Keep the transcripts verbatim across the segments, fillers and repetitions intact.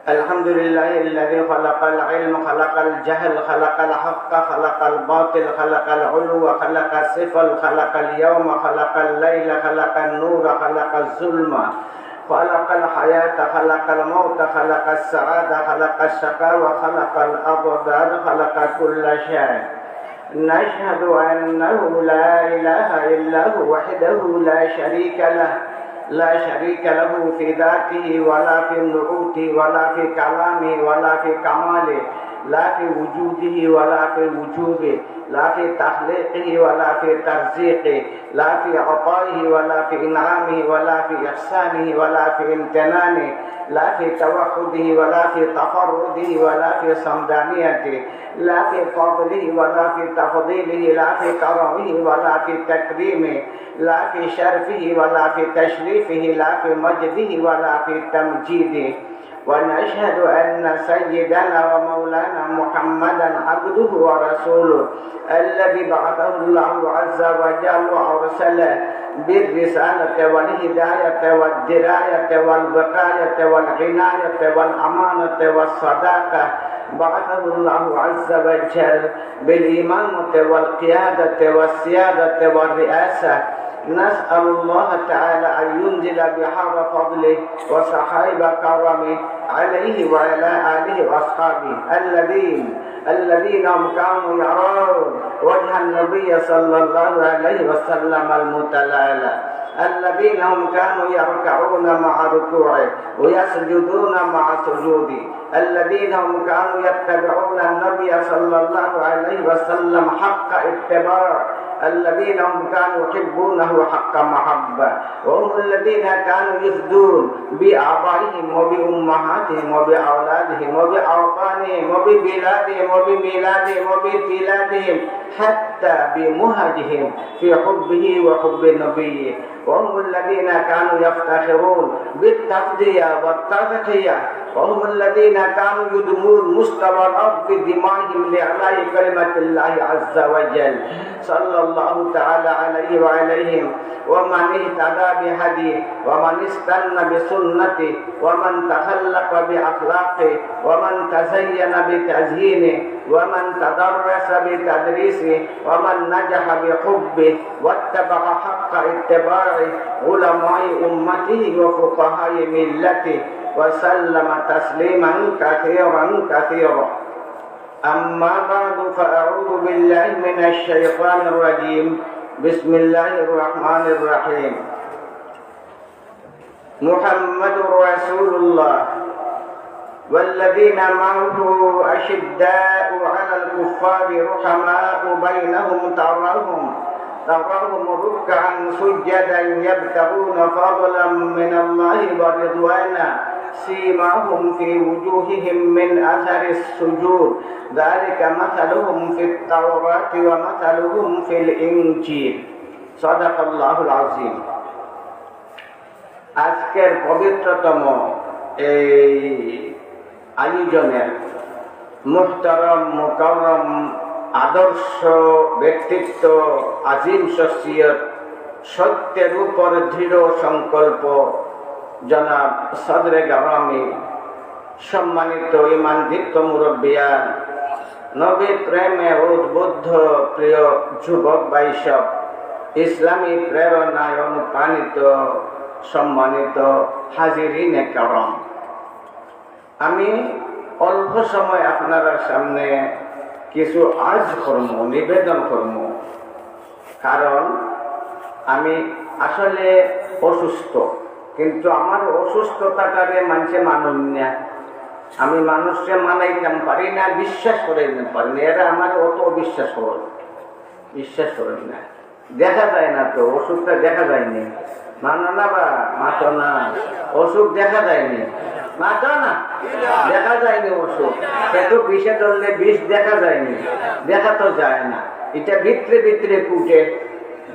الحمد لله الذي خلق العلم، خلق الجهل، خلق الحق، خلق الباطل، خلق العلو، خلق السفل، خلق اليوم، خلق الليل، خلق النور، خلق الظلم، خلق الحياة، خلق الموت، خلق السعادة، خلق الشقاء، خلق الأضداد، خلق كل شيء. نشهد أنه لا إله إلا هو وحده لا شريك له، لا شريك له في ذاته ولا في نعوته ولا في كلامه ولا في كماله، لا في وجوده ولا في وجوبه، لا في تخليقه ولا في ترزيقه، لا في عطائه ولا في إنعامه ولا في إحسانه ولا في امتنانه، لا في توحده ولا في تفرده ولا في صمدانيته، لا في فضله ولا في تفضيله، لا في كرمه ولا في تكريمه، لا في شرفه ولا في تشريفه، لا في مجده ولا في تمجيده. ونشهد أن سيدنا ومولانا محمدا عبده ورسوله الذي بعثه الله عز وجل وأرسله بالرسالة والهداية والدراية والوقاية والعناية والأمانة والصداقة. بعثه الله عز وجل بالإمامة والقيادة والسيادة والرئاسة. نسأل الله تعالى أن ينزل بحار فضله وسحائب كرمه عليه وعلى آله وأصحابه الذين، الذين هم كانوا يرون وجه النبي صلى الله عليه وسلم المتلالى، الذين هم كانوا يركعون مع ركوعه ويسجدون مع سجوده، الذين هم كانوا يتبعون النبي صلى الله عليه وسلم حق اتباع، الذين هم كانوا يحبونه حق محبة، وهم الذين كانوا يفدون بآبائهم وبأمهاتهم وبأولادهم وبأوطانهم وببلادهم وبميلادهم وببلادهم حتى بمهجهم في حبه وحب نبيه، وهم الذين كانوا يفتخرون بالتفدية والتضحية، وهم الذين كانوا يدمون مستوى الأرض بدمائهم لإعلاء كلمة الله عز وجل. صلى الله تعالى عليه وعليهم، ومن اهتدى بهديه، ومن استن بسنته، ومن تخلق بأخلاقه، ومن تزين بتزيينه، ومن تدرس بتدريسه، ومن نجح بحبه، واتبع حق اتباعه علماء أمته وفقهاء ملته، وسلم تسليما كثيرا كثيرا. أما بعد، فأعوذ بالله من الشيطان الرجيم. بسم الله الرحمن الرحيم. محمد رسول الله والذين معه أشداء على الكفار رحماء بينهم، تراهم، تراهم ركعا سجدا يبتغون فضلا من الله ورضوانا، سيماهم في وجوههم من أثر السجود، ذلك مثلهم في التوراة ومثلهم في الإنجيل. صدق الله العظيم. আজকের পবিত্রতম এই আয়োজনের মুহতারাম, মুকাররম, আদর্শ ব্যক্তিত্ব, আজিম শখসিয়ত, সত্যের উপর দৃঢ় সংকল্প জনাব সদরে গরামি, সম্মানিত ইমানদীপ্ত মুরব্বিয়ান, নবী প্রেমে উদ্বুদ্ধ প্রিয় যুবক ভাইসব, ইসলামী প্রেরণায় অনুপ্রাণিত সম্মানিত হাজিরিনে কেরাম, আমি অল্প সময় আপনারার সামনে কিছু আর্জ করমু, নিবেদন করমু, কারণ আমি আসলে অসুস্থ, কিন্তু আমার অসুস্থতাটারে মানষে মানইন না। আমি মানুষরে মানাইতাম পারি না, বিশ্বাস করাইতাম পারি না, এরা আমারে অত অবিশ্বাস করইন, বিশ্বাস করইন না। দেখা যায় না তো, অসুখটা দেখা যায়নি। মানো না বা মাতো না, অসুখ দেখা যায়নি, মাতো না, দেখা যায়নি অসুখ। পেটো বিষে ধরলে বিষ দেখা যায়নি, দেখা তো যায় না, এটা ভিতরে ভিতরে ফুটে,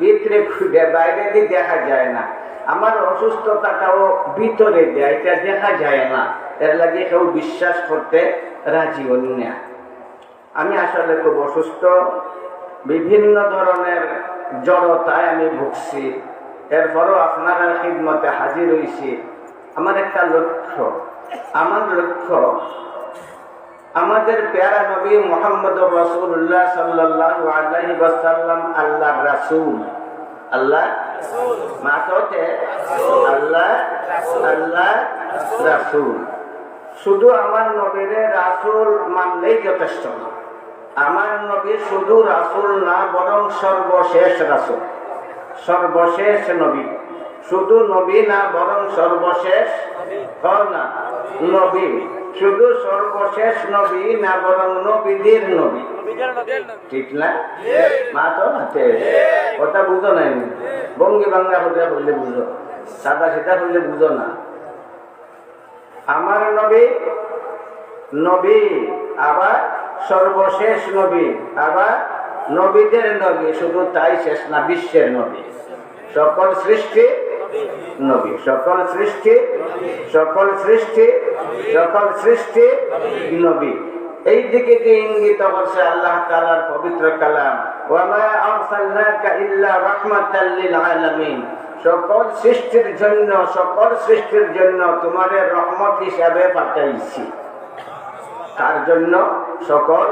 ভিতরে ফুটে, বাইরেদি দেখা যায় না। আমার অসুস্থতাটাও ভিতরে দেয়, এটা দেখা যায় না, এর লাগি কেউ বিশ্বাস করতে রাজি অইন না। আমি আসলে খুব অসুস্থ, বিভিন্ন ধরনের জড়তায় আমি ভুগছি, এরপরও আপনারার খিদমতে হাজির অইছি। আমার একটা লক্ষ্য, আমার লক্ষ্য, আমাদের প্যারা নবী মুহাম্মদুর রাসূলুল্লাহ সাল্লাল্লাহু আলাইহি ওয়াসাল্লাম আল্লাহর রাসূল। আল্লাহ, মাততে, আল্লাহ, আল্লাহ রাসূল। শুধু আমার নবীরে রাসূল মানলেই যথেষ্ট না। আমার নবী শুধু রাসূল না, বরং সর্বশেষ রাসূল, সর্বশেষ নবী। শুধু নবী না, বরং সর্বশেষ, কও না, নবী। শুধু সর্বশেষ নবী না, বরং নবীদের নবী। ঠিক না? মাততে, কথা বুঝো নাই? ভঙ্গি ভাঙ্গা হইলে বুঝো, সাদা সিধা হইলে বুঝো না। আমার নবী নবী, আবার সর্বশেষ নবী, আবার নবীদের নবী। শুধু তাই শেষ না, বিশ্বের নবী। সকল সৃষ্টি নবী, সকল সৃষ্টি, সকল সৃষ্টি, সকল সৃষ্টি নবী। এই দিকে যে ইঙ্গিত করছে আল্লাহ তাআলার পবিত্র কালাম, "ওয়া মা আরসালনাকা ইল্লা রাহমাতাল লিল আলামিন।" সকল সৃষ্টির জন্য, সকল সৃষ্টির জন্য তোমারে রহমত হিসাবে পাঠাইছি। তার জন্য সকল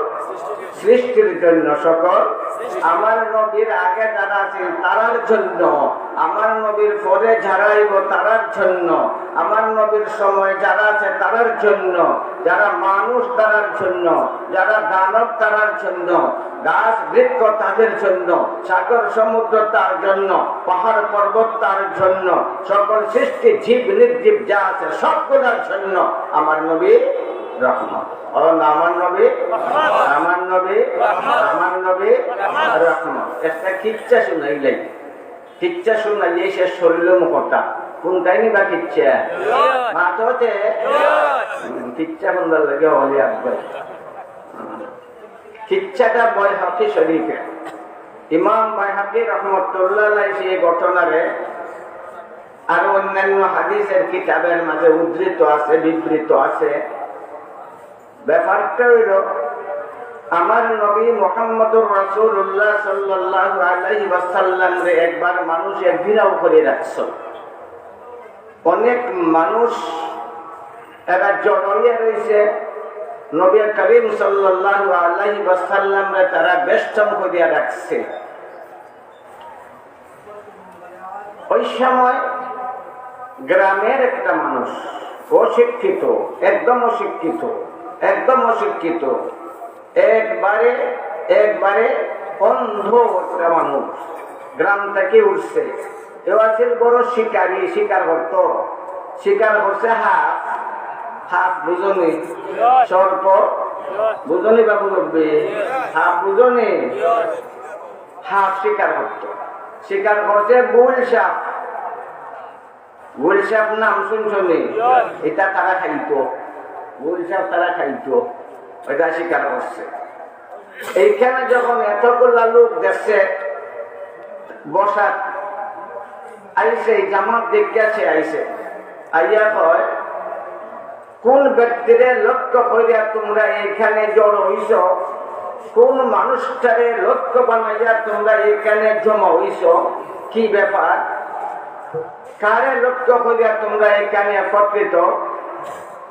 সৃষ্টির জন্য, সকল আমার নবীর আগে যারা আছেন তারার জন্য, আমার নবীর পরে যারা আইব তারার জন্য, আমার নবীর সময় যারা আছে তারার জন্য, যারা মানুষ তারার জন্য, যারা দানব তারার জন্য, গাছ বৃক্ষ তাদের জন্য, সাগর সমুদ্র তার জন্য, পাহাড় পর্বত তার জন্য, সকল সৃষ্টি জীব নির্জীব যা আছে সবগুলোর জন্য আমার নবী রহমত। বলো না, আমার নবী, আমার নবী, আমার নবী রহমত। একটা কিচ্ছা শুনাইলাই, কিচ্ছা শুনাইলে শেষ করিল মুখটা। কোনটাই নিবা কিচ্ছা? মাততে, কিচ্ছা শুনবার লাগে অলি আকবর। কিচ্ছাটা বাইহাকি শরীফে। ইমাম বাইহাকি রহমতুল্লাহ আলাইহি এই ঘটনারে আরো অন্যান্য হাদিসের কিতাবের মাঝে উদ্ধৃত আছে, বিবৃত আছে। ব্যাপারটা হইল, আমার নবী মুহাম্মদুর রাসূলুল্লাহ সাল্লাল্লাহু আলাইহি ওয়াসাল্লামরে একবার মানুষে ঘিরাও করে রাখছে। অনেক মানুষ এরা জড়ো হইয়া রইছে, নবী করিম সাল্লাল্লাহু আলাইহি ওয়াসাল্লামরে তারা বেষ্টন করিয়া রাখছে। ওই সময় গ্রামের একটা মানুষ, অশিক্ষিত, একদম অশিক্ষিত, একদম অশিক্ষিত, একবারে, একবারে অন্ধ একটা মানুষ, গ্রাম থেকে উঠছে। এও আছিল বড় শিকারী, শিকার করত। শিকার করছে হাফ, হাফ বুঝনি? সর্প বুঝনি বাবু রব্বি? হাফ বুঝনি? হাফ শিকার করত। শিকার করছে গুল সাপ। গুল সাপ নাম শুনছো নি? এটা তারা খাইতো, গুল সাপ তারা খাইতো, এটা শিকার করছে। এইখানে যখন এতগুলা লোক দেখছে বসাত, আইছে, এই জামাত দেখতে আছে, আইছে, আইয়া কয়, কোন ব্যক্তিরে লক্ষ্য করিয়া তোমরা এখানে জড়ো হইছ? কোন মানুষটারে লক্ষ্য বানাইয়া তোমরা এখানে জমা হইছ? কি ব্যাপার? কারে লক্ষ্য করিয়া তোমরা এখানে একত্রিত?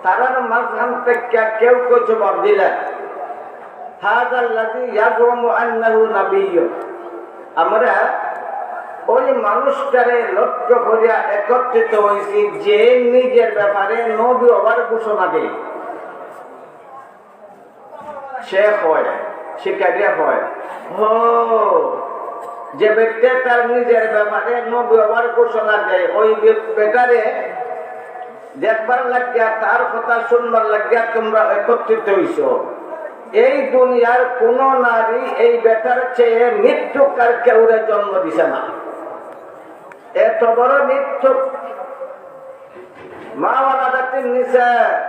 তারার মাঝখান থেকে কেউ কেউ জবাব দিলেন, "হাযাল্লাযী ইয়াজউমু আন্নাহু নাবিয়্যুন।" আমরা ওই মানুষটারে লক্ষ্য করিয়া একত্রিত হইছি, যে নিজের ব্যাপারে নবী হবার ঘোষণা দেয়। সে কয়, শিকারিয়ে কয়, "ও, যে ব্যক্তি তার নিজের ব্যাপারে নবী হবার ঘোষণা দেয়, ওই বে-, বেটারে দেখবার লাগিয়া, তার কথা শুনবার লাগিয়া তোমরা একত্রিত হইছ। এই দুনিয়ার কোন নারী এই বেটার চেয়ে মিথ্যুক আর কেউরে জন্ম দিছে না।" এত বড় মিথ্যুক। মা ওয়ালাদাতিন নিসা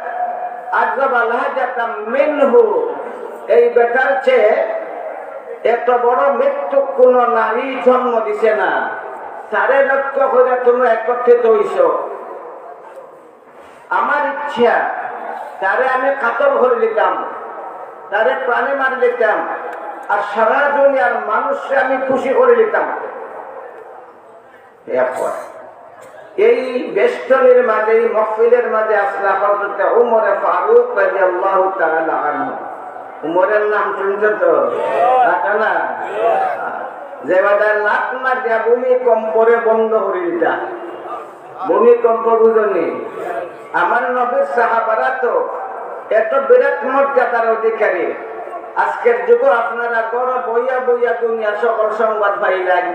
আকযাবা লাহজাতাম মিনহু। এই বেটার চেয়ে এত বড় মিথ্যুক কোন নারী জন্ম দিছে না। তারে লক্ষ্য করে তোমরা একত্রিত হইছ। আমার ইচ্ছা, তারে আমি কাতল করে দিতাম, তারে প্রাণে মারি দিতাম, আর সারা দুনিয়ার মানুষকে আমি খুশি করে দিতাম। এরপর এই বেষ্টনীর মাঝে, এই মহফিলের মাঝে আসলা হযরতে উমরে ফারুক রাদিয়াল্লাহু তাআলা আনহু। উমরের নাম শুনছো তো? আছে না? যে বাজার লাত মারিয়া ভূমিকম্পরে বন্ধ করি দিতা। ভূমিকম্প বুঝনি? আমার নবীর সাহাবারা তো এত বিরাট মর্যাদার অধিকারী। আজকের যুগে আপনারা ঘরো বইয়া বইয়া দুনিয়ার সকল সংবাদ পাইলেন।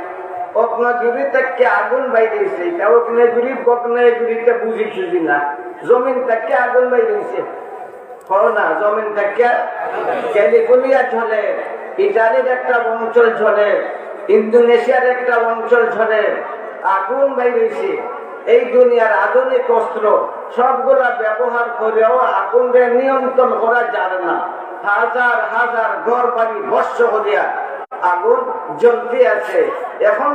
অগ্নেয়গিরি থেকে আগুন বাইরেছে, অগ্নেয়গিরি বগ্নেয়গিরিতে বুঝি সুঝি না। জমিন থেকে আগুন বাইরেছে। কও না, জমিন থেকে ক্যালিফোর্নিয়া ঝলে, ইটালির একটা অঞ্চল ঝলে, ইন্দোনেশিয়ার একটা অঞ্চল ঝলে, আগুন বাইরেছে। এই দুনিয়ার আধুনিক অস্ত্র সবগুলা ব্যবহার করেও আগুনরে নিয়ন্ত্রণ করা যার না। হাজার হাজার ঘর বাড়ি ভস্ম করিয়া আগুন জ্বলতে আছে। এখন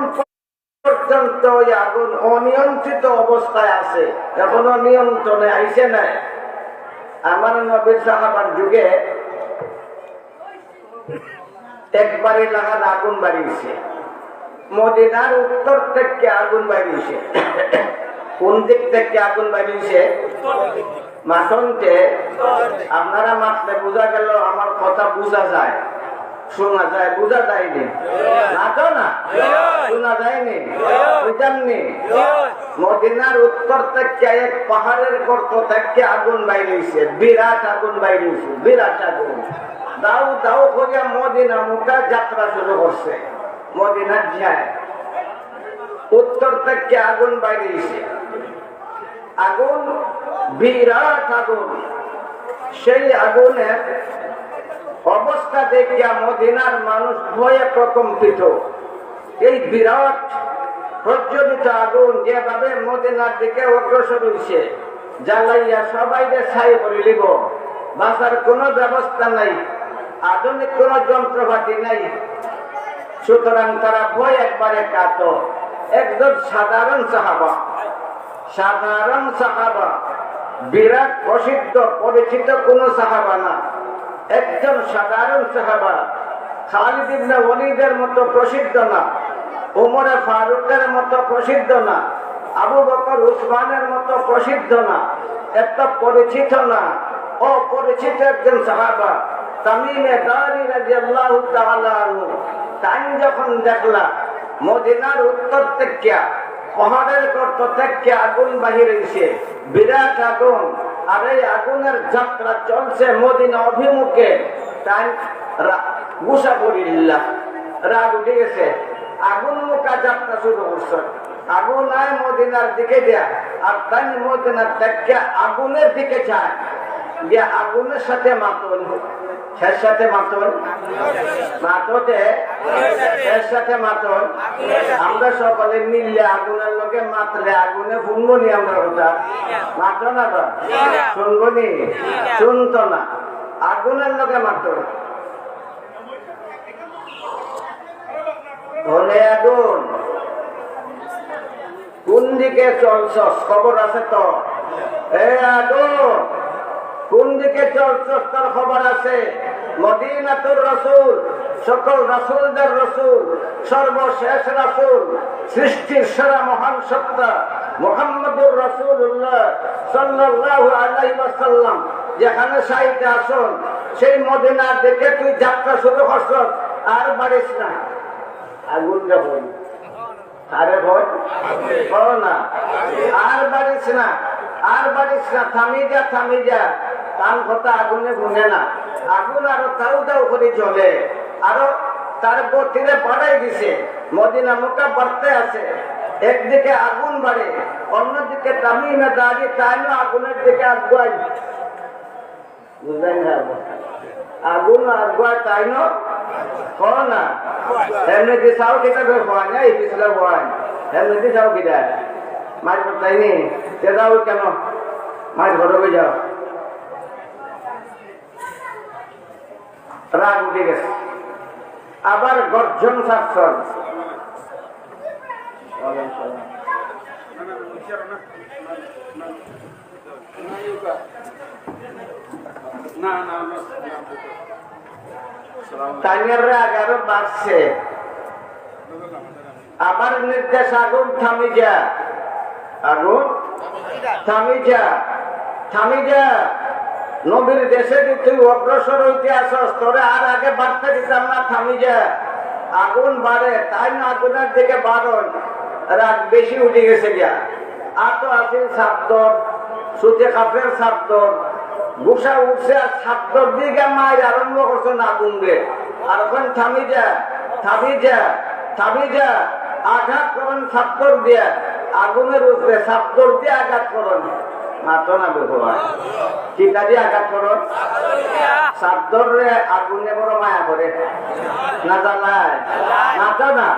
পর্যন্ত ওই আগুন অনিয়ন্ত্রিত অবস্থায় আছে, এখনো নিয়ন্ত্রণে আইছে না। আমার নবীর সাহাবার যুগে একবারে লাগান আগুন বাড়িছে, মদিনার উত্তর থেকে আগুন বাড়িছে। কোন দিক থেকে আগুন বাড়িছে? মাতইন তে, আপনারা মাতলে বুঝা গেল, আমার কথা বুঝা যায়, শোনা যায়, বুঝা যায়নি? মাতো না, শোনা যায়নি, বুঝাননি? মদিনার উত্তর থেকে এক পাহাড়ের গর্ত থেকে আগুন বাইরেছে, বিরাট আগুন বাইরেছে, বিরাট আগুন। দাউ দাউ করিয়া মদিনা মুখা যাত্রা শুরু করছে। মদিনার যায় উত্তর থেকে আগুন বাইরেছে। আগুন, বিরাট আগুন। সেই আগুনের অবস্থা দেখিয়া মদিনার মানুষ ভয়ে প্রকম্পিত। এই বিরাট প্রজ্বলিত আগুন যেভাবে মদিনার দিকে অগ্রসর হইছে, জ্বালাইয়া সবাইরে ছাই করি লিব, বাঁচার কোনো ব্যবস্থা নাই, আধুনিক কোনো যন্ত্রপাতি নাই। সুতরাং তারা ভয় একবারে কাত। একজন সাধারণ সাহাবা, সাধারণ সাহাবা, বিরাট প্রসিদ্ধ পরিচিত কোনো সাহাবা না, একজন সাধারণ সাহাবা। খালিদ ইবনে ওয়ালিদের মতো প্রসিদ্ধ না, উমরে ফারুকের মতো প্রসিদ্ধ না, আবু বকর উসমানের মতো প্রসিদ্ধ না, এত পরিচিত না, অপরিচিত একজন সাহাবা তামিমে দারি রাদিয়াল্লাহু তাআলা আনহু। তাইন যখন দেখলা মদিনার উত্তর থেকে, পাহাড়ের গর্ত থেকে আগুন বাহির হইছে, বিরাট আগুন, আর এই আগুনের যাত্রা চলছে মদিনা অভিমুখে, তাইন রা-, গুসা করিল্লা, রাগ উঠি গেছে, আগুন মুখা যাত্রা শুরু করছে। আগুন আয় মদিনার দিকে দিয়া, আর তাইন মদিনার থেকে আগুনের দিকে যায়, গিয়া আগুনের সাথে মাতইন। এর সাথে মাতইন, মাতইন তে, এর সাথে মাতইন। আমরা সকলে মিললে আগুনের লগে মাতলে আগুনে শুনবো নি আমরা কথা? মাতো না তো? শুনবো নি? শুনতো না। আগুনের লগে মাতইন। বলে, আগুন, কোন দিকে চলছস? খবর আছে তো? এ আগুন, কোন দিকে চলছস? তোর খবর আছে? মদিনাতুর রসুল, সকল রাসুলদের রসুল, সর্বশেষ রাসুল, সৃষ্টির সেরা মহান সত্তা মুহাম্মদুর রাসুলুল্লাহ সাল্লাল্লাহু আলাইহি ওয়াসাল্লাম যেখানে শায়িতে আছইন, সেই মদিনার দিকে তুই যাত্রা শুরু করছস, আর বাড়িস না। আগুন যখন আরে বল, বলো না। আর বাড়িস না, আর বাড়িস না, থামি যা, থামি যা। তান কথা আগুনে গুনে না। আগুন আরো দাউ দাউ করি জ্বলে, আরো তার গতিরে বাড়াই দিছে। মদিনা মুখা বাড়তে আছে। একদিকে আগুন বাড়ে, অন্যদিকে তামিমে দারি তাইনও আগুনের দিকে আগুয়াই। বুঝলেন না? আগুন আগুয়া তাইনও, কও না। এমনি কি চাও কিতা বে হওয়া নাই, পিছলা হওয়া নাই। এমনি কি চাও কিতা? মার করতাই নি? তে যাও কেন? মার ঘরে যাও। রাগ উঠে গেছে। আবার গর্জন ছাড়ছইন। তাইনর রাগ আরো বাড়ছে। আবার নির্দেশ, আগুন থামি যা। আগুন থামি যা, থামি যা। নবীর দেশে যদি তুই অগ্রসর হইতে আসস, তোরে আর আগে বাড়তে দিতাম না, থামি যা। আগুন বাড়ে, তাইন আগুনের দিকে বাড়ন, রাগ বেশি উঠি গেছে গিয়া। আর তো আছিল চাদর, সুতে কাপড়ের চাদর, গুছা উঠছে আর চাদর দিয়া মাইর আরম্ভ করছইন আগুনরে। আর কইন থামি যা, থামি যা, থামি যা। আঘাত করইন চাদর দিয়া, আগুনের উপরে চাদর দিয়া আঘাত করইন। মাতো না বেহুয়া। কিতা দিয়া আঘাত করইন? চাদররে আগুনে বড় মায়া করে। না জ্বালায়? মাতো না?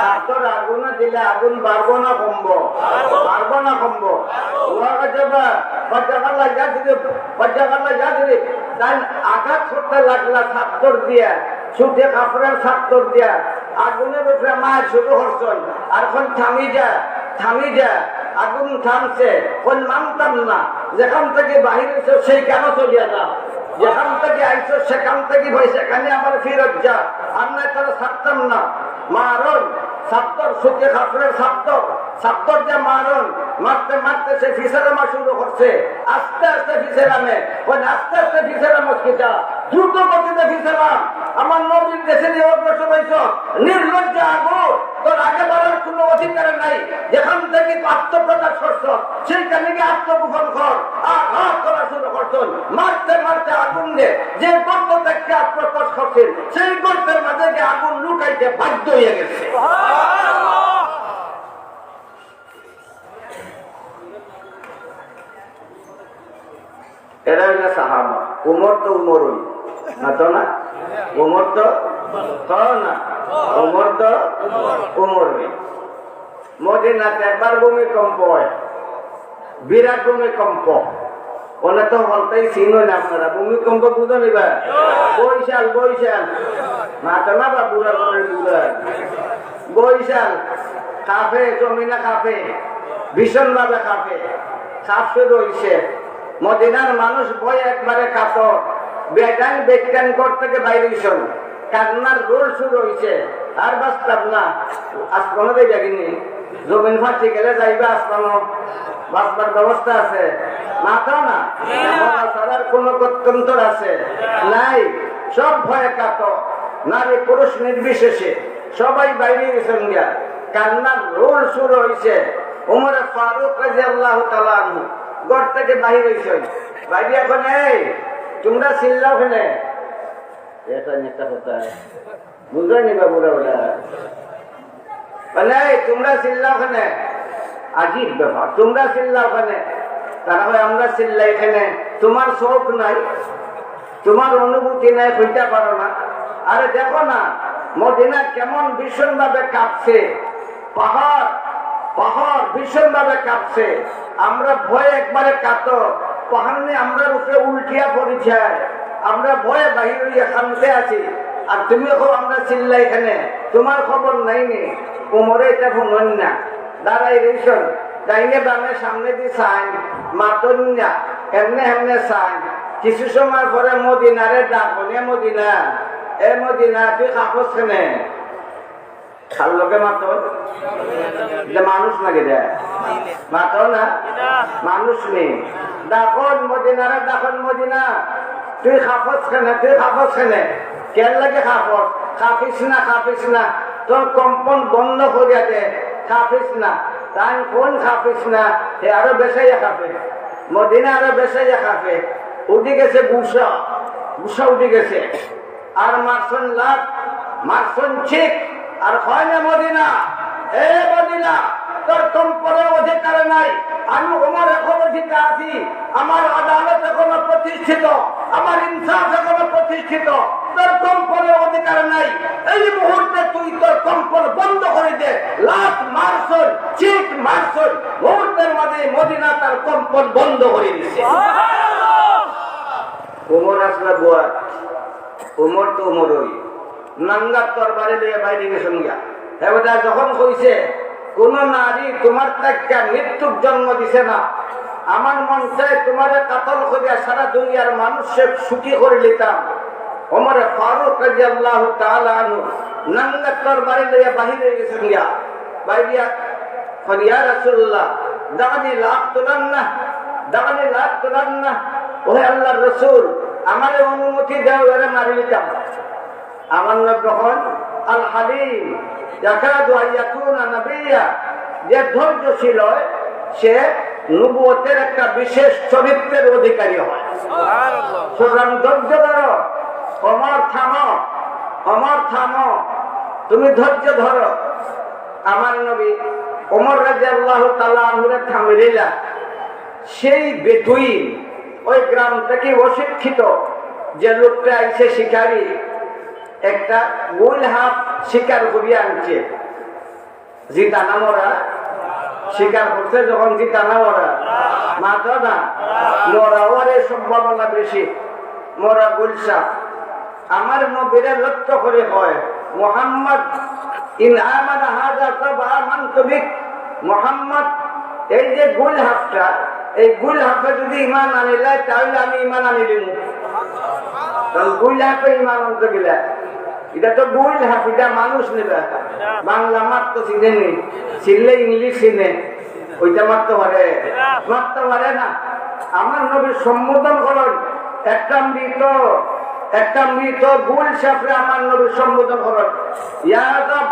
চাদর আগুনে দিলে আগুন বাড়বো না কমবো? বাড়বো না কমবো? ওয়া গাজাবা, ফাজাগাল্লা ইয়াসরিব, ফাজাগাল্লা ইয়াসরিব। তাইন আঘাত করতে লাগলা চাদর দিয়া, সুতে কাপড়ের চাদর দিয়া, আগুনের উপরে মাইর শুরু করছইন। আর কইন থামি যা, থামি যা, আগুন থামছে, কইন মানতাম না, যেখান থাকি বাহির হইছো সেইখানো চলিয়া যা, যেখান থাকি আইছো সেখান থাকি ভাই সেখানে আবার ফিরত যা, আর নায় তোরে ছাড়তাম না। মারইন, চাদর, সুতে কাপড়ের চাদর, চাদর দিয়া মারইন, মারতে মারতে সে ফিছলামা শুরু করছে। আস্তে আস্তে ফিছলামে, কইন আস্তে আস্তে ফিছলামস কিতা, দ্রুত গতিতে ফিছলাম। আমার নবীর দেশে নিয়ে অগ্রসর হইছ, নির্লজ্জ আগুন, তোর আগে বাড়ার কোনো অধিকার নাই। যেখান থাকি আত্মপ্রকাশ করছ, সেইখানে গিয়া আত্মগোপন কর। আর হাত করা শুরু করছইন, মারতে মারতে আগুন দে, যে গর্ত থাকি আত্মপ্রকাশ করছইন, সেই গর্তের মাঝে গিয়া আগুন লুকাইতে বাধ্য হইয়া গেছে। এরা হইল সাহাবা। উমর তো উমরই, মাতো না? উমর তো, কও না, উমর তো উমরই। মদিনাতে একবার ভূমিকম্প হয়, বিরাট ভূমিকম্প। অনে তো হকলতাই চিনইন আপনারা, ভূমিকম্প বুঝইন নি বা? বৈশাল, বৈশাল। মাতো না বা, বুড়া করে বুড়া। বৈশাল। কাঁপে, জমিনে কাঁপে, ভীষণভাবে কাঁপে। কাঁপ শুরু হইছে। মদিনার মানুষ ভয়ে একবারে কাতর। বেটাইন বেটাইন ঘর থাকি বাইর হইছইন। কান্নার রোল শুরু হইছে। আর বাঁচতাম না। আসমানো যাইবা কিনি? জমিন ফাটি গেলে যাইবা আসমানো? বাঁচবার ব্যবস্থা আছে? মাতো না। মরা ছাড়ার কোনো গত্যন্তর আছে? নাই। সব ভয়ে কাতর। নারী পুরুষ নির্বিশেষে সবাই বাইর হইছইন গিয়া। কান্নার রোল শুরু হইছে। উমরে ফারুক রাদিয়াল্লাহু তাআলা আনহু ঘর থাকি বাইর হইছইন। বাইরে কইন, "এই, তোমরা চিল্লাও কেনে?" এটা একটা কথা। বুঝইন নি বা বুড়া বেটা? বলে, "এই, তোমরা চিল্লাও কেনে?" আজীব ব্যাপার, "তোমরা চিল্লাও কেনে?" তারা কয়, "আমরা চিল্লাই কেনে, তোমার চউখ নাই, তোমার অনুভূতি নাই, কইতা পারো না।" আরে দেখো না, মদিনা কেমন ভীষণভাবে কাঁপছে, পাহাড়, পাহাড় ভীষণভাবে কাঁপছে। আমরা ভয়ে একবারে কাতর। পাহাড় নি আমরার উপরে উল্টিয়া পড়ি যায়। আমরা ভয়ে বাহির হইয়া কানতে আছি। আর তুমি কও আমরা চিল্লাই কেনে, তোমার খবর নাই নি? উমরে ইটা হুনইন না। দাঁড়াই রইছইন। ডাইনে বামে সামনেদি চাইন, মাতইন না। এমনে এমনে চাইন। কিছু সময় পরে মদিনারে ডাকইন, "এ মদিনা, এ মদিনা, তুই কাঁপস কেনে?" কার লগে মাতো? ইটা মানুষ নাকি দে? মাতো না? মানুষ নি। ডাকইন মদিনারে, ডাকইন, "মদিনা, তুই কাঁপস কেনে, তুই কাঁপস কেনে? কেন লাগে কাঁপস? কাঁপিস না, কাঁপিস না। তোর কম্পন বন্ধ করিয়া দে, কাঁপিস না।" তাইন কইন কাঁপিস না, হে আরো বেশাইয়া কাঁপে। মদিনা আরো বেশাইয়া কাঁপে। উঠি গেছে গুসা, গুসা উঠি গেছে। আর মারছইন লাত, মারছইন চিক, আর কইন, "এ মদিনা, এ মদিনা, তোর কম্পনের অধিকার নাই। আমি ওমর এখনো জিন্দা আছি, আমার আদালত এখনো প্রতিষ্ঠিত, আমার ইনসাফ এখনো প্রতিষ্ঠিত, তোর কম্পনের অধিকার নাই। এই মুহূর্তে তুই তোর কম্পন বন্ধ করে দে।" লাত মারছইন, চিক মারছইন, মুহূর্তের মাঝে মদিনা তার কম্পন বন্ধ করে দিছে। ওমর আসলা বুয়াত, ওমর তো ওমরই। নাঙ্গা তরবারি লইয়া বাইরে গেছইন গিয়া। হে বেটা, যখন কইছে, "কোনো নারী তোমার তাইক্কা মৃত্যুর জন্ম দিছে না, আমার মন চায় তোমারে কাতল করিয়া সারা দুনিয়ার মানুষরে সুখী করে নিতাম।" ওমরে ফারুক রাদিয়াল্লাহু তাআলা আনহু নাঙ্গা তরবারি লইয়া বাহির হয়ে গেছইন গিয়া। বাইরিয়া কইন, "ইয়া রাসূলুল্লাহ, "দানি লাআকতুলান্না, দানি লাআকতুলান্না।" ওহে আল্লাহর রাসূল, আমারে অনুমতি দেও, এরে মারি দিতাম। আমার নবী কইন, "আল হালিম ইয়াকাদু আন ইয়াকুনা নাবিয়্যা।" যে ধৈর্যশীল হয়, সে নবুয়তের একটা বিশেষ চরিত্রের অধিকারী হয়। সুতরাং ধৈর্য ধরো, ওমর থামো, ওমর থামো, তুমি ধৈর্য ধরো। আমার নবী ওমর রাদিয়াল্লাহু তাআলা আনহুরে থামাইলা। সেই বেদুইন, ওই গ্রাম থেকে অশিক্ষিত যে লোকটা আইছে শিকারি, একটা গুইল হাফ শিকার করিয়া আনছে। জিতা না মরা? শিকার করছে যখন, জিতা না মরা? মাতো না। মরা অওয়ার সম্ভাবনা বেশি। মরা গুইল সাপ। আমার নবীরে লক্ষ্য করি কয়, "মুহাম্মদ, ইন আমানা হাযা ফাকাদ আমানতু বিক।" মুহাম্মদ, এই যে গুইল হাফটা, এই গুইল হাফে যদি ইমান আনিলায়, তাইলে আমি ইমান আনিলিমু। কারণ গুইল হাফে ইমান আনতে গেলে, ইটা তো গুইল হাফ, ইটা মানুষ নি বা। বাংলা মাত তো চিনে নি, চিনলে ইংলিশ চিনে, ওইটা মারতে পারে? মারতে পারে না। আমার নবীর সম্বোধন করইন, একটা মৃত, একটা মৃত গুইল সাপরে আমার নবীর সম্বোধন করইন, "ইয়া দব,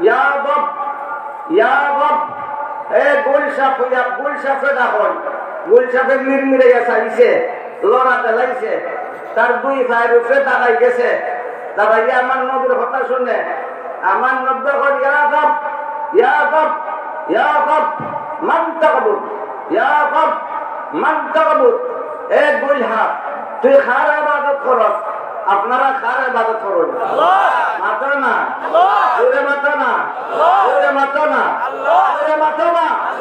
ইয়া দব, ইয়া দব।" এ গুইল সাপ অইয়া গুইল সাপরে ডাকইন। গুইল সাপে মিরমিরাইয়া চাইছে, লড়া দিলাইছে, তার দুই পায়ের উপরে দাঁড়াই গেছে। দাঁড়াইয়া আমার নবীর কথা শুনে, আমার নবী কইন, "ইয়া দব, ইয়া দব, ইয়া দব, মান তা'বুদ, ইয়া দব, মান তা'বুদ।" এ গুইল হাফ, তুই কার ইবাদত করস? আপনারা কার ইবাদত করইন? মাতো না। জোরে মাতো না। জোরে মাতো না। জোরে মাতো না।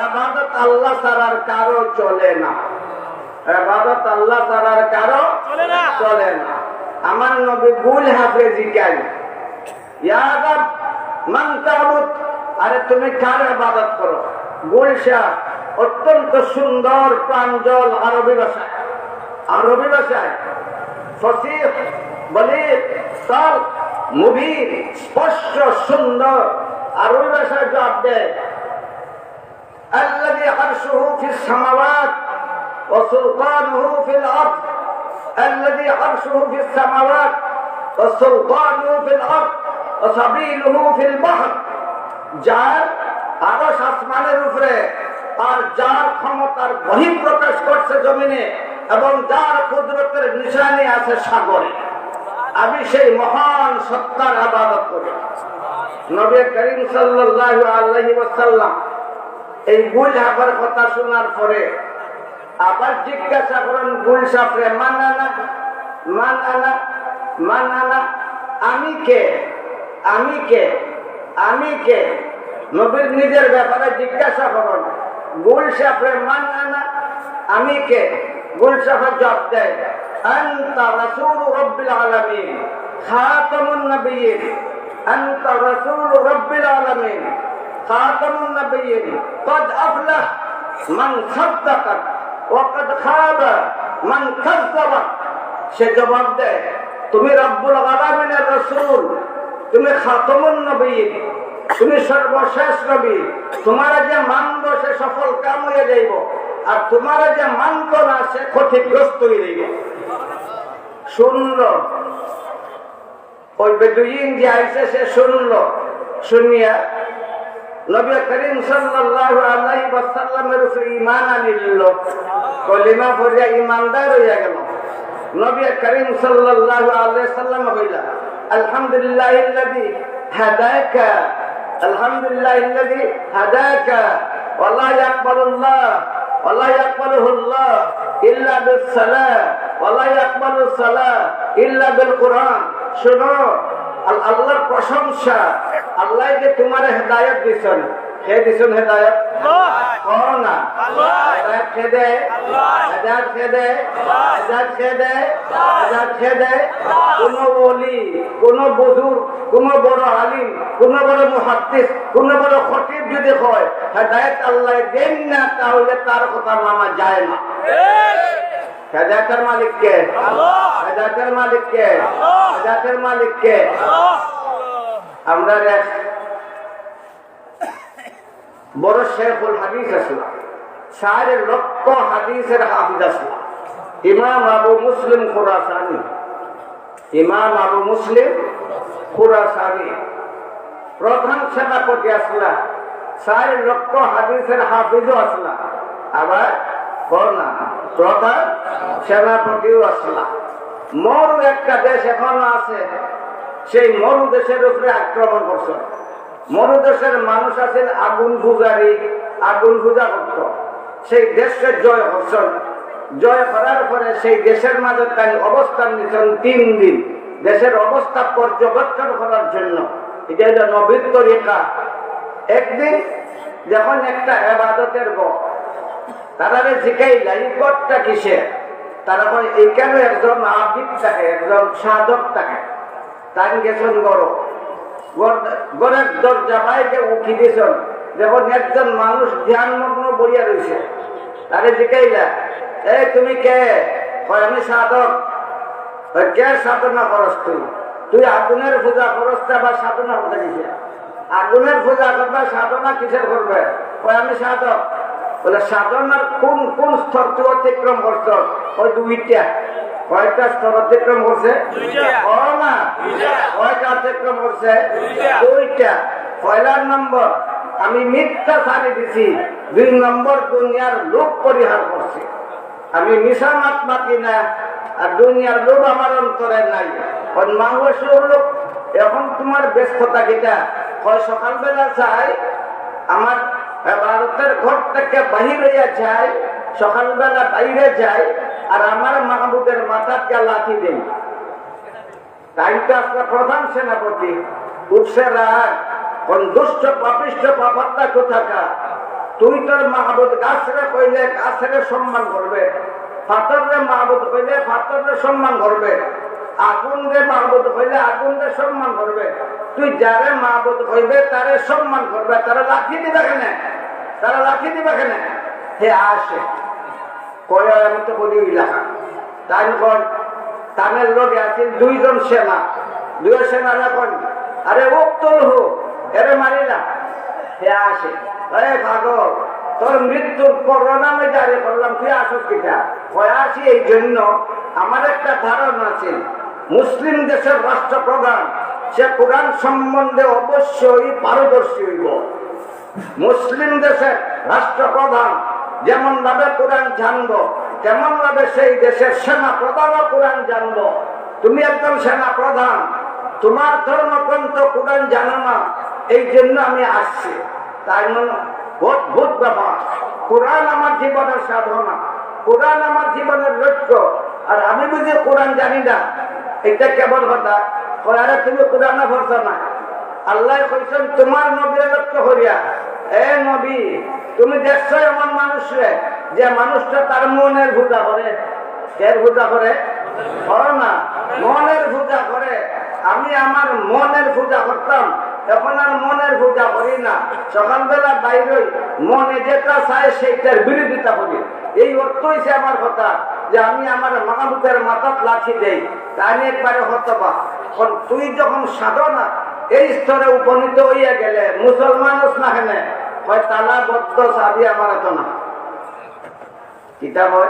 ইবাদত আল্লাহ ছাড়ার কারো চলে না। ইবাদত আল্লাহ ছাড়ার কারো চলে না। চলে না। আমার নবী গুইল হাফরে জিকাইন, "ইয়া দব, মান তা'বুদ?" আরে, তুমি কার ইবাদত করো? গুইল সাপ অত্যন্ত সুন্দর, প্রাঞ্জল আরবি ভাষায়, আরবি ভাষায় ফসিহ, বলিগ, সাল, মুবিন, স্পষ্ট, সুন্দর আরবি ভাষায় জবাব দেয়। الذي عرشه في السماوات وسلطانه في الأرض، الذي عرشه في السماوات وسلطانه في الأرض وسبيله في البحر। যার আরশ আসমানের উপরে, আর যার ক্ষমতার বহিঃপ্রকাশ ঘটছে জমিনে, এবং যার কুদরতের নিশানি আছে সাগরে। আমি সেই মহান সত্তার ইবাদত করি। নবী করিম সাল্লাল্লাহু আলাইহি ওয়াসাল্লাম এই গুইল হাফর কথা শোনার পরে আবার জিজ্ঞাসা করেন গুইল সাপরে, "মান আনা? মান আনা? মান আনা? আমি কে? আমি কে? আমি কে?" নবীর নিজের ব্যাপারে জিজ্ঞাসা করেন গুইল সাপরে, "মান আনা? আমি কে?" গুইল সাপে জবাব দেয়, "আনতা রাসূলু রাব্বিল আলামিন, খাতামুন নাবিয়্যিন।" أنت رسول رب العالمين، خاتم النبيين، قد أفلح من صدقك وقد خاب من كذبك। সে জবাব দেয়, "তুমি রব্বুল আলামিনের রসুল, তুমি খাতামুন নবীন, তুমি সর্বশেষ নবী, তুমারে যে মানব সে সফল কাম অইয়া যাইব, আর তুমারে যে মানত না সে ক্ষতিগ্রস্ত অইয়া যাইব।" শুনল, ওই বেদুইন যে আইছে, সে শুনল, শুনিয়া নবী করিম সাল্লাল্লাহু আলাইহি ওয়াসাল্লামের উপরে ঈমান আনিল, কলিমা পড়িয়া ঈমানদার অইয়া গেল। নবী করিম সাল্লাল্লাহু আলাইহি ওয়াসাল্লাম কইলা, "আলহামদুলিল্লাহিল্লাযী হাদাকা, আলহামদুলিল্লাহিল্লাযী হাদাকা, ওয়া লা ইয়াকবালুল্লাহ, ওয়া লা ইয়াকবালুহুল্লাহ ইল্লা বিস সালাহ, ওয়া লা ইয়াকবালুস সালাহ ইল্লা বিল কুরআন।" শুনো, আল-, আল্লাহর প্রশংসা, আল্লাহ যে তুমারে হেদায়েত দিছইন, কে দিছইন হেদায়েত? আল্লাহ। কও না। আল্লাহ। হেদায়েত কে দেয়? আল্লাহ। হেদায়েত কে দেয়? আল্লাহ। হেদায়েত কে দেয়? আল্লাহ। হেদায়েত কে দেয়? আল্লাহ। কোনো ওলি, কোনো বুজুর্গ, কোনো বড় আলিম, কোনো বড় মুহাদ্দিস, কোনো বড় খতিব যদি হয়, হেদায়েত আল্লাহ দেন না, তাহলে তার কথা মানা যায় না। হেদায়েতের মালিক কে? আল্লাহ। হেদায়েতের মালিক কে? আল্লাহ। হেদায়েতের মালিক কে? আল্লাহ। আমরা এক বড় শেখুল হাদিস আছলা, চাইর লক্ষ হাদিসর হাফিজ আছলা, ইমাম আবু মুসলিম খুরাসানি। ইমাম আবু মুসলিম খুরাসানি প্রধান সেনাপতি আছলা, চাইর লক্ষ হাদিসর হাফিজও আছলা, আবার, কও না, প্রধান সেনাপতিও আছলা। মরু একটা দেশ এখনো আছে, সেই মরু দেশর উপরে আক্রমণ করছইন। মরু দেশর মানুষ আছিল আগুন পূজারী, আগুন পূজা করত। সেই দেশরে জয় করছইন। জয় করার পরে সেই দেশর মাঝে তাইন অবস্থান নিছইন তিন দিন, দেশর অবস্থা পর্যবেক্ষণ করার জন্য। ইটা অইলো নবীর তরিকা। একদিন যখন একটা এবাদতর ঘর, তারারে জিকাইলা, "ই ঘরটা কিসের?" তারা কয়, "এইখানো একজন আবিদ থাকে, একজন সাধক থাকে।" তাইন গেছইন ঘরো। ঘর, ঘরর দরজা বাইরে উকি দিছইন। দেখইন একজন মানুষ ধ্যানমগ্ন বইয়া রইছে। তারে জিকাইলা, "এই তুমি কে?" কয়, "আমি সাধক।" কয়, "কে সাধনা করস তুই? তুই আগুনর পূজা করস, তে আবার সাধনা করতে গেছে? আগুনর পূজা করবে, সাধনা কিসের করবে?" কয়, "আমি সাধক।" বলে, "সাধনার কোন কোন স্তর তুই অতিক্রম করছস?" কয়, "দুইটা।" কয়টা স্তর অতিক্রম করছে? দুইটা। কও না। দুইটা। কয়টা অতিক্রম করছে? দুইটা। দুইটা। পয়লার নম্বর, আমি মিথ্যা ছাড়ি দিছি। দুই নম্বর, দুনিয়ার লোভ পরিহার করছি। আমি মিছা মাত মাতি না, আর দুনিয়ার লোভ আমার অন্তরে নাই। অখন মাহুয়া শুরু লোক, এখন তোমার ব্যস্ততা কিতা? কয়, সকালবেলা চাই, আমার এবাদতর ঘর থাকি বাহির অইয়া যাই, সকালবেলা বাইরে যাই, আর আমার মাহবুদের মাথাত গিয়া লাথি দেই। তাইন তো আছলা প্রধান সেনাপতি, উঠছে রাগ, কইন, "দুষ্ট পাপিষ্ঠ পাপাত্মা কোথাকার, তুই তোর মাহবুদ গাছরে কইলে গাছরে সম্মান করবে, পাথররে মাহবুদ কইলে পাথররে সম্মান করবে, আগুনরে মাহবুদ কইলে আগুনরে সম্মান করবে, তুই যারে মাহবুদ কইবে তারে সম্মান করবে, তারা লাথি দিবা কেনে? তারা লাথি দিবা কেনে?" হে আসে। কয়, "আমি তো করি ইলাকা।" তাইন কইন, তানের লগে আছিল দুইজন সেনা, দুই সেনারে কইন, "আরে উক্তুলহু, এরে মারিলা।" হে আসে, "এ পাগল, তোর মৃত্যুর পরোয়ানা আমি জারি করলাম, তুই আসস কিতা?" কয়, "আসি এই জন্য, আমার একটা ধারণা আছে, মুসলিম দেশের রাষ্ট্রপ্রধান, সে কোরআন সম্বন্ধে অবশ্যই পারদর্শী হইব।" মুসলিম দেশের রাষ্ট্রপ্রধান যেমন ভাবে কোরআন জানবো, তেমন ভাবে সেই দেশের সেনা প্রধানও কোরআন জানবো। তুমি একজন সেনা প্রধান, তোমার ধর্মগ্রন্থ কোরআন জানো না, এই জন্য আমি আসছি। তাই মনে অদ্ভুত ব্যাপার, কোরআন আমার জীবনের সাধনা, কোরআন আমার জীবনের লক্ষ্য, আর আমি বুঝি কোরআন জানি না, এটা কেমন কথা? কয়, "আরে তুমি কোরআন না পড়ছো না?" আল্লাহ কইছেন তোমার নবীরে লক্ষ্য করিয়া, "এ নবী, তুমি দেখছো এমন মানুষরে যে মানুষটা তার মনের পূজা করে?" এর পূজা করে? করো না, মনের পূজা করে। আমি আমার মনের পূজা করতাম, এখন আর মনের পূজা করি না। সকালবেলা বাইরই, মনে যেটা চায় সেইটার বিরোধিতা করি। এই অর্থ হইছে আমার কথা যে আমি আমার মাহবুদের মাথাত লাথি দেই। তাই আমি একবারে হতবাক। এখন তুই যখন সাধনা এই স্তরে উপনীত হইয়া গেলে মুসলমান হস না কেনে? কয়, "তালাবদ্ধ চাবি আমার হাতো না।" কিতা কয়?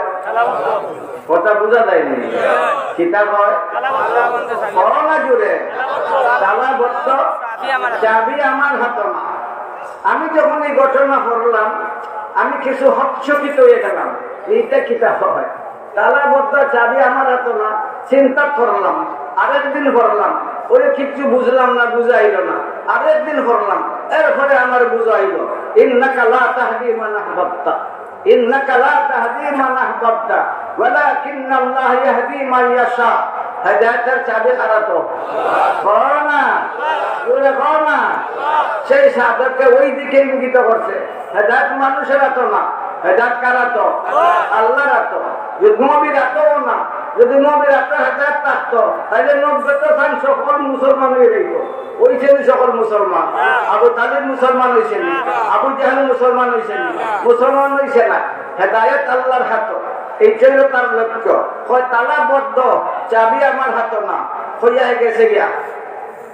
কথা বুঝা যায়নি? কিতা কয়? কও না জুরে। তালাবদ্ধ চাবি আমার হাতো না। আমি যখন এই ঘটনা পড়লাম, আমি কিছু হকচকিত হয়ে গেলাম। এইটা কিতা কয়? তালাবদ্ধ চাবি আমার হাতো না। চিন্তা করলাম, আরেকদিন পড়লাম, ওই কিচ্ছু বুঝলাম না, বুঝাইল না। আরেকদিন পড়লাম, এরপরে আমার বুঝাইল, "ইন্নাকা লা তাহদি মান আহবাবতা।" ইন্নাকা লা তাহদি মান আহবাবতা, ওয়ালাকিন্নাল্লাহ ইয়াহদি মান ইয়াশা। হেদায়েতের চাবি কার আতো? কও না, জোরে কও না। সেই সাধককে ওই দিকে ইঙ্গিত করছে। হেদায়েত মানুষের আতো না, হেদায়েত কার আতো? আল্লাহর আতো। যদি নবীর আতোও না, যদি নবীর আতো হেদায়েত থাকতো, তাহলে নব্বই তো খান সকল মুসলমান হয়ে যাইত। ওই যে সকল মুসলমান, আবু তালিব মুসলমান হয়েছেন, আবু জাহেল মুসলমান হয়েছেন, মুসলমান হয়েছে না। হেদায়েত আল্লাহর হাতো, এইটাই হলো তার লক্ষ্য। কয়, "তালাবদ্ধ, চাবি আমার হাতো না।" হইয়া গেছে গিয়া।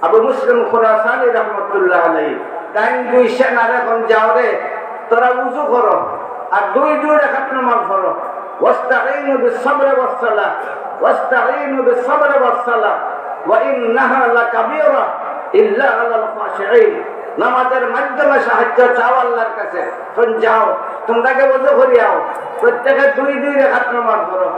আবু মুসলিম খুরাসানি রহমতুল্লাহ আলাইহি, তাইন দুই সেনারে কইন, "যাও রে, তোরা উযু করো আর দুই দুই রাকাত নামাজ পড়ো। ওয়াস্তাইনু বিস সাবরি ওয়াস সালাহ, ওয়াস্তাইনু বিস সাবরি ওয়াস সালাহ, ওয়া ইন্নাহা লাকাবীরা ইল্লা আলাল খাশিঈন। নামাজের মাধ্যমে সাহায্য চাও আল্লাহর কাছে। এখন যাও, তোমরাকে উযু করিয়াও, প্রত্যেকে দুই দুই রাকাত নামাজ পড়ো।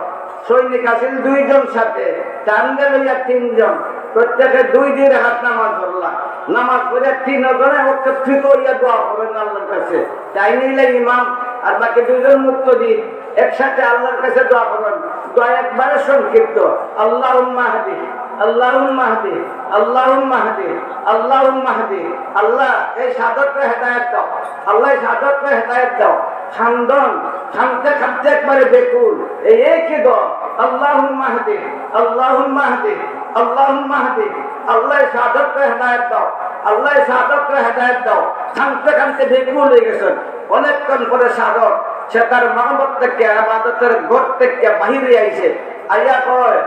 সৈনিক আছিল দুইজন সাথে, তানরে লইয়া তিনজন, প্রত্যেকে দুই দুই রাকাত নামাজ পড়লা। নামাজ পড়ে তিনজনে একত্রিত হইয়া দোয়া করেন আল্লাহর কাছে। তাই নিলে ইমাম আর বাকি দুইজন মুক্তাদি একসাথে আল্লাহর কাছে দোয়া করেন। দোয়া একবারে সংক্ষিপ্ত, আল্লাহুম্মা হদি, আল্লাহুম্মা হদি, আল্লাহুম্মা হদি, আল্লাহুম্মা হদি। আল্লাহ, এই শাহাদতরে হেদায়েত দাও, আল্লাহ, এই শাহাদতরে হেদায়েত দাও। কান্দন, কানতে কানতে একবারে বেকুল। এই একই দোয়া, আল্লাহুম্মা হদি, আল্লাহুম্মা হদি, আল্লাহুম্মা হদি। আল্লাহ, এই শাহাদতরে হেদায়েত দাও, আল্লাহ, এই শাহাদতরে হেদায়েত দাও। কানতে কানতে বেকুল হয়ে গেছেন। অনেকক্ষণ পরে শাহাদত, সে তার মাহবত থেকে, ইবাদতের ঘর থেকে বাহিরে আইছে। আইয়া কয়,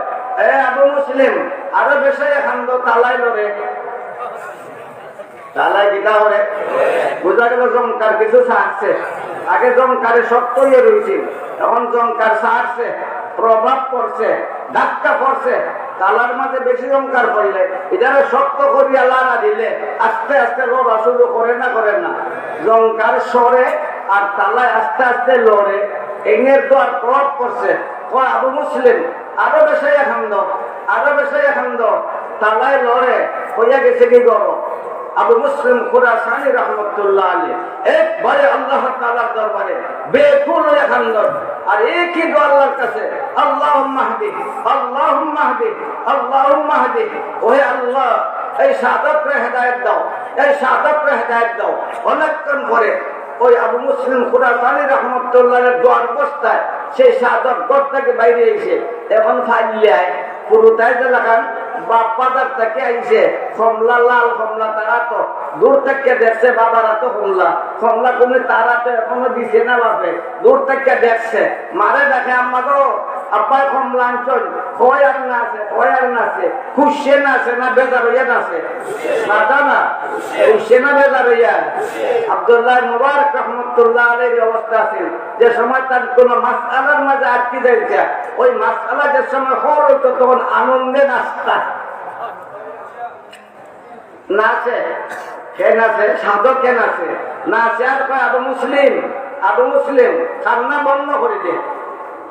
"এ আবু মুসলিম, আরো বেশি কান্দো, তালায় লড়ে।" তালায় কিতা করে? বুঝা গেল জংকার কিছু ছাড়ছে। আগে জংকারে শক্ত হইয়া রইছিল, এখন জংকার ছাড়ছে, প্রভাব পড়ছে, ধাক্কা পড়ছে। তালার মাঝে বেশি জংকার পড়লে, এটারে শক্ত করিয়া লাড়া দিলে আস্তে আস্তে লড়া শুরু করে না, করে না? জংকার সরে আর তালায় আস্তে আস্তে লড়ে। এনের তো আর প্রভাব পড়ছে। কয়, "আবু মুসলিম, আরো বেশি কান্দো, আরো বেশি কান্দো, তালায় লড়ে।" হইয়া গেছে কি গরম। আবু মুসলিম খুরাসানি রহমতুল্লাহ আলাইহি এক ভয়ে আল্লাহ তাআলার দরবারে বেকুল হইয়া কান্দন। আর একই দোয়া আল্লাহর কাছে, "আল্লাহুম্মা হদি, আল্লাহুম্মা হদি, আল্লাহুম্মা হদি।" ওহে আল্লাহ, এই শাহাদতরে হেদায়েত দাও, এই শাহাদতরে হেদায়েত দাও। অনেকক্ষণ পরে ওই আবু মুসলিম খুরাসানি রহমতুল্লাহ দোয়ার অবস্থায় সেই শাহাদত ঘর থেকে বাইরে এসে এখন ফাইল্লায় পুরুতায় যেলাখান বাপ বাজার থেকে আইছে, কমলা লাল কমলা, তারা তো দূর থেকে দেখছে বাবার হাতে কমলা, কমলা কুনি তারা তো এখনো দিছে না বাপে, দূর থেকে দেখছে, মারে দেখে, "আম্মা গো, আব্বায় কমলা আনছইন, কয় আর না আছে, কয় আর না আছে।" খুশি না আছে না বেজার হইয়া না আছে? মাথা না, খুশি না বেজার হইয়া? আব্দুল্লাহ মুবারক রহমতুল্লাহ আলাইহির অবস্থা আছে, যে সময় তার কোনো মাসআলার মাঝে আটকে যাইছে, ওই মাসআলা যে সময় হল হইতো তখন আনন্দে নাচতা। নাচে, কে নাচে? সাধক কে নাচে? নাচে আর কয়, "আবু মুসলিম, আবু মুসলিম, কান্না বন্ধ করে দে,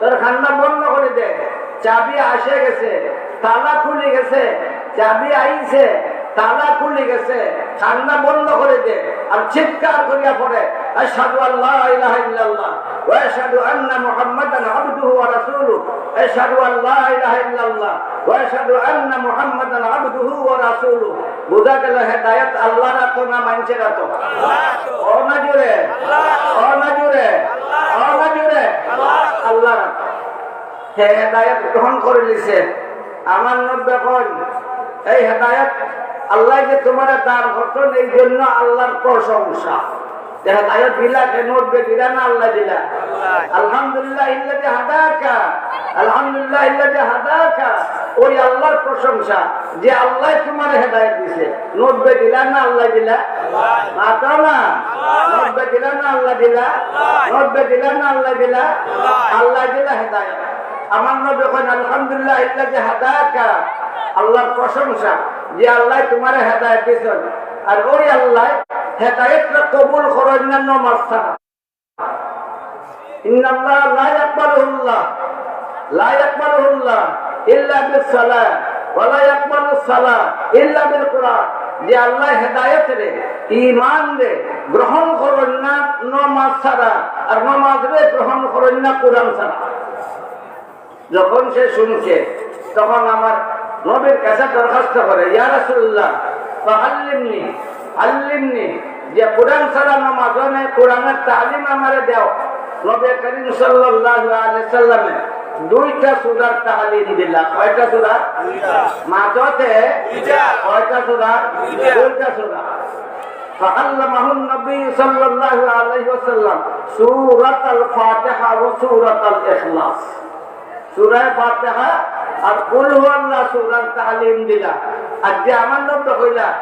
তোর কান্না বন্ধ করে দে, চাবি আসে গেছে, তালা খুলি গেছে, চাবি আইছে, তালা খুলি গেছে, কান্না বন্ধ করে দে।" আর চিৎকার করিয়া পড়ে, "আশহাদু আল্লা ইলাহা ইল্লাল্লাহ ওয়া আশহাদু আন্না মুহাম্মাদান আবদুহু ওয়া রাসূলুহু, আশহাদু আল্লা ইলাহা ইল্লাল্লাহ ওয়া আশহাদু আন্না মুহাম্মাদান আবদুহু ওয়া রাসূলুহু।" বুঝা গেল হেদায়েত আল্লাহর আতো না মানুষের আতো? ও না জোরে, ও না জোরে, ও না জোরে, আল্লাহর আতো। হে হেদায়েত গ্রহণ করে নিছে। আমার নবী কইন, এই হেদায়েত আল্লাহ যে তোমার দান করছেন, এই জন্য আল্লাহর প্রশংসা। যে হেদায়েত দিলা, কে নবী দিলা না আল্লাহ দিলা? আলহামদুলিল্লাহ ইল্লাযী হাদাকা, আলহামদুলিল্লাহ ইল্লাযী হাদাকা। ওই আল্লাহর প্রশংসা, যে আল্লাহ তোমার হেদায়েত দিছে। নবী দিলা না আল্লাহ দিলা? মাতো না। নবী দিলা না আল্লাহ দিলা? নবী দিলা না আল্লাহ দিলা? আল্লাহ দিলা হেদায়েত। আমার নবী কইন, "আলহামদুলিল্লাহ ইল্লাযী হাদাকা।" আল্লাহর প্রশংসা, যে আল্লাহ তোমারে হেদায়েত দিছেন। আর ওই আল্লাহ হেদায়েতরে কবুল করেন না নমাজ ছাড়া। ইন্নাল্লাহ লা ইয়াকবালুল্লাহ, লা ইয়াকবালুল্লাহ ইল্লা বিস সালাহ, ওয়া লা ইয়াকবালুস সালাহ ইল্লা বিল কুরআন। যে আল্লাহ হেদায়েতরে, ঈমানরে গ্রহণ করেন না নমাজ ছাড়া, আর নমাজরে গ্রহণ করেন না কুরআন ছাড়া। যখন সে শুনছে, তখন আমার নবীর কাছে দরখাস্ত করে, "ইয়া রাসূলুল্লাহ, ফাআল্লিমনি, আল্লিমনি, যে কুরআন ছাড়া নামাজ হয় না, কুরআনের তালিম আমারে দাও।" নবী করিম সাল্লাল্লাহু আলাইহি সাল্লামে দুইটা সূরার তালিম দিলা। কয়টা সূরা? দুইটা। মাঝেতে দুইটা। কয়টা সূরা? দুইটা। দুইটা সূরা। ফাআল্লামাহুন নবী সাল্লাল্লাহু আলাইহি ওয়াসাল্লাম সূরাতাল ফাতিহা ওয়া সূরাতাল ইখলাস। সূরা ফাতিহা আর কুল হুয়াল্লাহ সূরার তালিম দিলা। আর যে আমার নবী কইলা,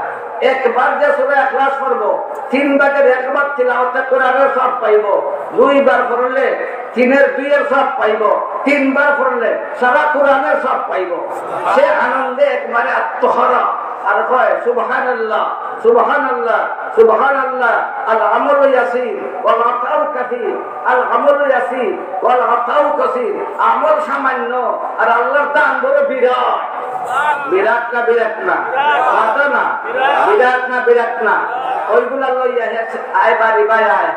একবার যে সূরা ইখলাস পড়বো, তিন ভাগের এক ভাগ তিলাওয়াতে কোরআনের সওয়াব পাইবো। দুইবার পড়লে তিনের দুইয়ের সওয়াব পাইবো। তিনবার পড়লে সারা কোরআনের সওয়াব পাইবো। সে আনন্দে একবারে আত্মহারা। আর কয়, "সুবহানাল্লাহ, সুবহানাল্লাহ, সুবহানাল্লাহ, আল আমালু ইয়াসির ওয়াল আতাউ কাসির, আল আমালু ইয়াসির ওয়াল আতাউ কাসির।" আমল সামান্য, আর আল্লাহর দান বড় বিরাট। বিরাট না বিরাট না? মাথা না? বিরাট না বিরাট না? ওইগুলা লইয়া হে আয় বাড়ি বায় আয়।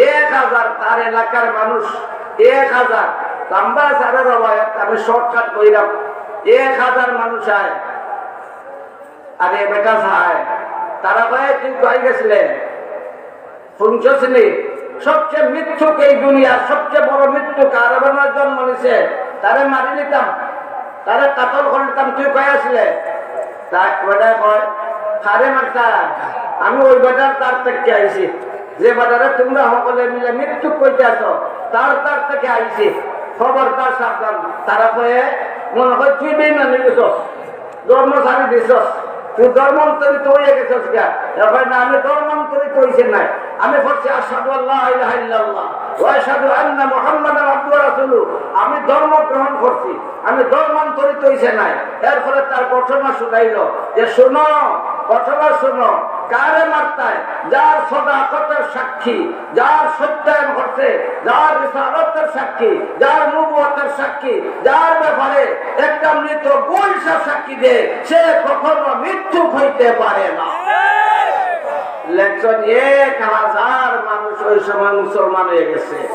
এক হাজার তার এলাকার মানুষ, এক হাজার। লম্বা সারা রওয়ায়াত, আমি শর্টকাট কইরাম। এক হাজার মানুষ আয়। আরে বেটা চায়, তারা কয়, "তুই কই গেছিলে? শুনছস নি? সবচেয়ে মিথ্যুক এই দুনিয়ার, সবচেয়ে বড় মিথ্যুক আরবে জন্ম নিছে, তারে মারি নিতাম, তারে কাতল করি নিতাম, তুই কই আছিলে?" তা বেটায় কয়, "কারে মারতা? আমি ওই বেটার তার থেকে আইছি, যে বেটারে তোমরা সকলে মিলে মিথ্যুক কইতে আছো, তার তার থেকে আইছি, খবরদার সাবধান।" তারা কয়, "মনে হয় তুই বেইমান অই গেছস।" ধর্ম ছাড়ি দিছস, তুই ধর্মান্তরিত অইয়া গেছস গিয়া। এখন না, আমি ধর্মান্তরিত অইছি নাই, আমি পড়ছি আশহাদু আল্লা ইলাহা ইল্লাল্লাহ ওয়া আশহাদু আন্না মুহাম্মাদান আবদুহু ওয়া রাসূলুহু। আমি ধর্ম গ্রহণ করছি, আমি ধর্মান্তরিত অইছি নাই। এরপরে তার ঘটনা শুনাইল যে, "শোনো, ঘটনা শোনো, কারে মারতায়? যার সদাকতের সাক্ষী, যার সত্যায়ন করছে, যার রিসালতের সাক্ষী, যার নবুয়তের সাক্ষী, যার ব্যাপারে একটা মৃত গুলশা সাক্ষী দেয়, সে কখনো মিথ্যুক হইতে পারে না।" লেখছইন, এক হাজার মানুষ ওই সময় মুসলমান হয়ে গেছে।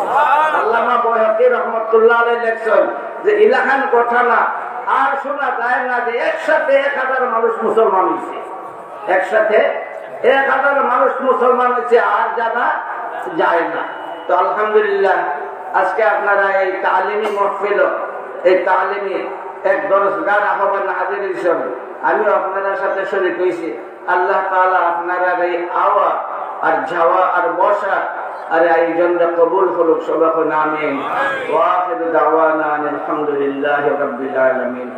আল্লামা বয়হাকি রহমতুল্লাহ আলাইহি লেখছইন যে ইলাখান ঘটনা আর শোনা যায় না যে একসাথে এক হাজার মানুষ মুসলমান হইছে। একসাথে এক হাজার মানুষ মুসলমান হইছে, আর জানা যায় না। তো আলহামদুলিল্লাহ, আজকে আপনারা এই তালিমি মহফিল, এই তালিমি এক দরসগার আহ্বান হাজির হইছেন, আমিও আপনার সাথে শরীক হইছি। আল্লাহ তাআলা আপনারার এই আওয়া আর যাওয়া আর বসা আর আয়োজনটা কবুল করুক, সবাই কইন আমিন। ওয়া আখিরু দাওয়ানা আনিল হামদুলিল্লাহি রাব্বিল আলামিন।